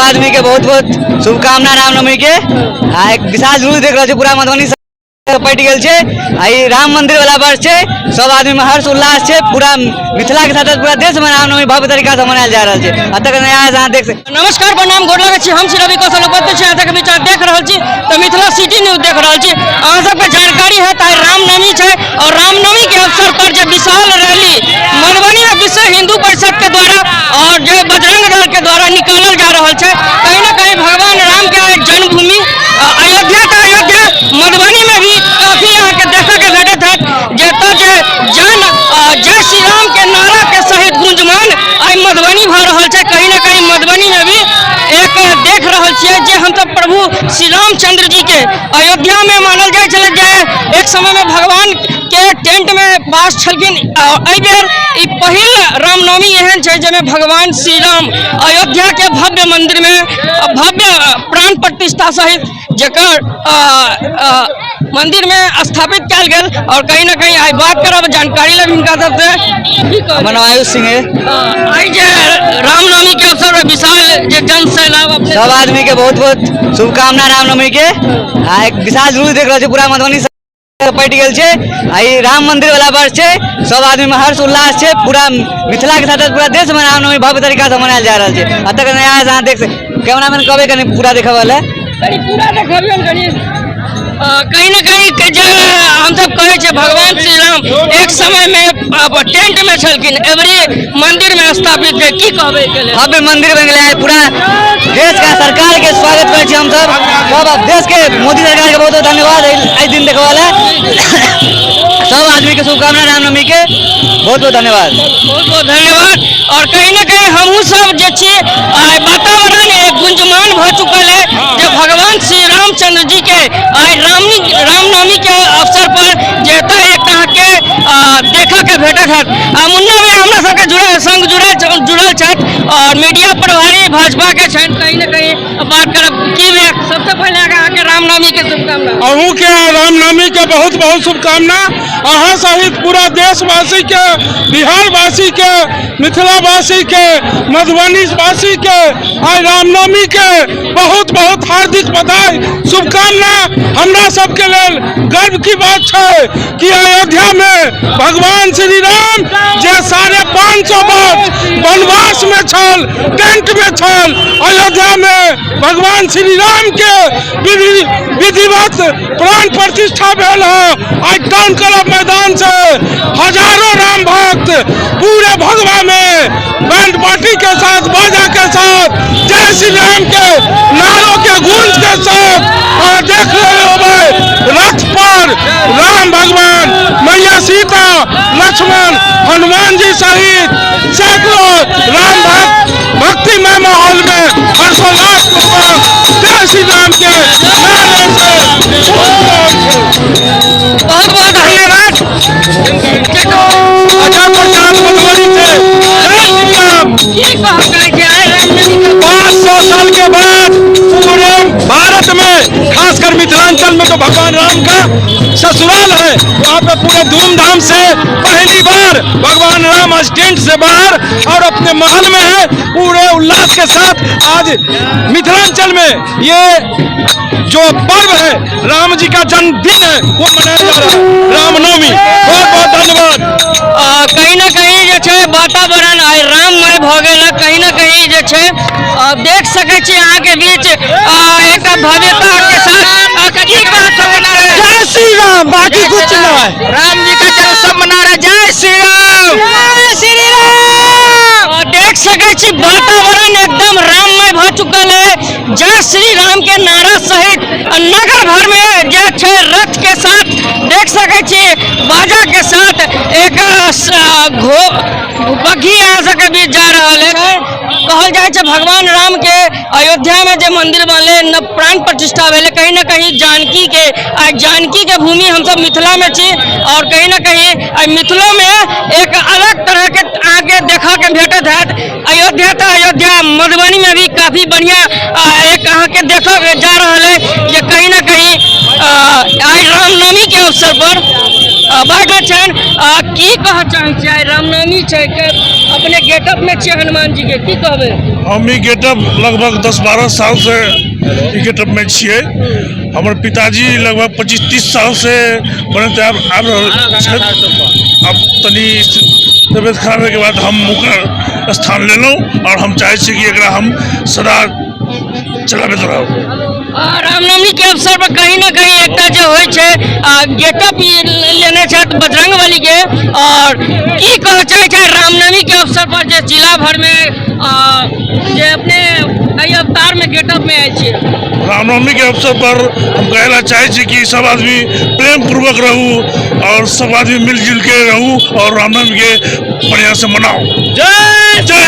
आदमी के बहुत बहुत शुभकामना रामनवमी के। आ एक विशाल जुलूस देख रहल छी, पूरा मधुबनी पटि गेल छै। आ ई राम मंदिर वाला वर्ष छै, सब आदमी में हर्ष उल्लास छै। पूरा मिथिला के साथ साथ पूरा देश में रामनवमी भव्य तरीका से मनायल जा रहल छै। आ तकर नया अहाँ देख सक। नमस्कार, प्रणाम, गोर लगै छी। हम श्री रवि कौशल उपस्थित छी अहाँ सबके बीच। अहाँ देख रहल छी तऽ मिथिला सिटी न्यूज देख रहल छी। अहाँ सबके जानकारी है तऽ रामनवमी छै और रामनवमी के अवसर पर जे विशाल रैली मधुबनी में विश्व हिंदू परिषद के द्वारा और जे बजरंग दल के द्वारा निकालल जा रहल छै, कहीं ना कहीं भगवान राम के जन्मभूमि अयोध्या का अयोध्या मधुबनी में भी काफी अहाँके देखऽ के भेटत हैत जतऽ जे जन जय श्री राम के नारा के सहित गुंजमान आइ मधुबनी भऽ रहल छै। कहीं ना कहीं मधुबनी में भी एक देख रहल छियै जे हमसब प्रभु श्री रामचंद्र जी के अयोध्या में मानल जाइ छलै जे एक समय में भगवान के टेंट में वास छलखिन। एहि बेर ई पहिल रामनवमी एहन छै जाहिमे भगवान श्री राम अयोध्या के भव्य मंदिर में भव्य प्राण प्रतिष्ठा सहित जकर मंदिर में स्थापित कयल गेल। और कहीं ना कहीं आइ बात करब, जानकारी लेब हिनका सबसे। की कहब? हमर नाम आयुष सिंह है। आइ जे रामनवमी के अवसर पर विशाल जे जन सैलाब अपने सब आदमी के बहुत बहुत शुभकामना रामनवमी के। आ एक विशाल जुलूस देख रहल छी, पूरा मधुबनी पटि गेल छै। आ ई राम मंदिर वाला वर्ष छै, सब आदमी में हर्ष उल्लास छै। पूरा मिथिला के साथ साथ पूरा देश में रामनवमी भव्य तरीका से मनायल जा रहल छै। आ तकर नया अहाँ देख सक, कैमरामैन कहबै कनि पूरा देखबै लए। कनि पूरा देखबियौ कनि। कहीं ना कहीं के जे हमसब कहै छियै भगवान श्री राम एक समय में टेंट में छलखिन, एवरी मंदिर में स्थापित छै, की कहबै एहिके लेल? भव्य मंदिर बनि गेलै। पूरा देश के सरकार के स्वागत करै छी हमसब। सब देश के मोदी सरकार के बहुत बहुत धन्यवाद एहि दिन देखबै लए। सब आदमी के शुभकामना रामनवमी के, बहुत बहुत धन्यवाद। बहुत बहुत धन्यवाद। और कहीं ना कहीं हमहूँ सब जे छी आइ वातावरण एक गुंजमान भऽ चुकल है जे भगवान श्री रामचंद्र जी के आइ रामनवमी के अवसर पर जे एतऽ एक अहाँके देखऽ के भेटत हैत। आ मुन्ना भाई हमरा सबके जुड़ल संग जुड़ल जुड़ल छथि और मीडिया प्रभारी भाजपा के छथि। कहीं ना कहीं बात करब की भैया, सबसे पहिले अहाँके रामनवमी के शुभकामना। अहूँ के रामनवमी के बहुत बहुत शुभकामना। अहाँ सहित पूरा देशवासी के, बिहारवासी के, मिथिलावासी के, मधुबनी वासी के आइ रामनवमी के बहुत बहुत हार्दिक बधाई, शुभकामना। हमरा सबके लेल गर्व की बात छै कि अयोध्या में भगवान श्री राम जे 550 वर्ष वनवास में छल, टेंट में छल, अयोध्या में भगवान श्री राम के विधिवत प्राण प्रतिष्ठा भेल है। आइ टाउन क्लब मैदान से हजारों राम भक्त पूरे भगवा में बैंड पार्टी के साथ, बाजा के साथ, जय श्री राम के नारों के गूंज के साथ और देख रहे हो भाई रथ पर राम भगवान, मैया सीता, लक्ष्मण, हनुमान जी सहित सैकड़ों राम भक्त भक्तिमय माहौल में हर्षोल्लास पूर्वक जय श्री राम के नारे से। बहुत बहुत धन्यवाद। अजय प्रसाद मधुबनी से, जय श्री राम। की कहब चाहै छी आइ रामनवमी के? 500 साल के बाद पूरे भारत में, खासकर मिथिलांचल में जो भगवान राम का ससुराल है, वहाँ पे पूरे धूमधाम से पहली बार भगवान राम आज टेंट से बाहर और अपने महल में है। पूरे उल्लास के साथ आज मिथिलांचल में ये जो पर्व है, राम जी का जन्मदिन है, वो मनाया जा रहा है, रामनवमी। बहुत बहुत धन्यवाद। कहीं ना कहीं जे छै वातावरण आइ राममय भऽ गेल है। कहीं ना कहीं जे छै देख सकै छी अहाँके बीच एकटा भव्यता के साथ की कहब सकैत छियै? जय श्री राम, बाकी कुछ नहीं। राम जी का जन्म मना रहा, जय श्री राम, जय श्री राम। देख सकै छी वातावरण एकदम राममय भऽ चुकल है। जय श्री राम के नारा सहित नगर भर में जे छै रथ के साथ देख सकै छी बाजा के साथ एक बग्घी अहाँ सबके बीच जा रहल है। कहल जाइ छै भगवान राम के अयोध्या में जे मंदिर बनलै, न प्राण प्रतिष्ठा भेलै, कहीं ना कहीं जानकी के आइ जानकी के भूमि हमसब मिथिला में छी और कहीं ना कहीं आइ मिथिलो में एक अलग तरह के अहाँके देखऽ के भेटत हैत। अयोध्या तऽ अयोध्या, मधुबनी में भी काफी बढ़िया एक अहाँके देखऽ के जा रहल है जे कहीं ना कहीं आइ रामनवमी रामनवमी के अवसर पर बाजल छनि। की कहऽ चाहै छियै? आइ रामनवमी छै के अपने गेटअप में छियै हनुमान जी के, की कहबै? हम ई गेटअप लगभग 10-12 सालसँ ई गेटअपमे छियै। हमर पिताजी लगभग 25-30 सालसँ बनैत आबि रहल छथि। आब तनी तबियत खराब होइके बाद हम ओकर स्थान लेलहुँ आओर हम चाहै छी कि एकरा हम सदा चलाबैत रहब। रामनवमी के अवसर पर कहीं ना कहीं एकटा जे होइ छै गेटअप लेने छथि बजरंग बली के, और की कहऽ चाहै छै रामनवमी के अवसर पर जे जिला भर में जे अपने एहि अवतार में गेटअप में आयल छियै? रामनवमी के अवसर पर हम कहै ला चाहै छी कि सब आदमी प्रेम पूर्वक रहू और सब आदमी मिलजुल के रहू और रामनवमी के बढ़िया से मनाओ। जय जय।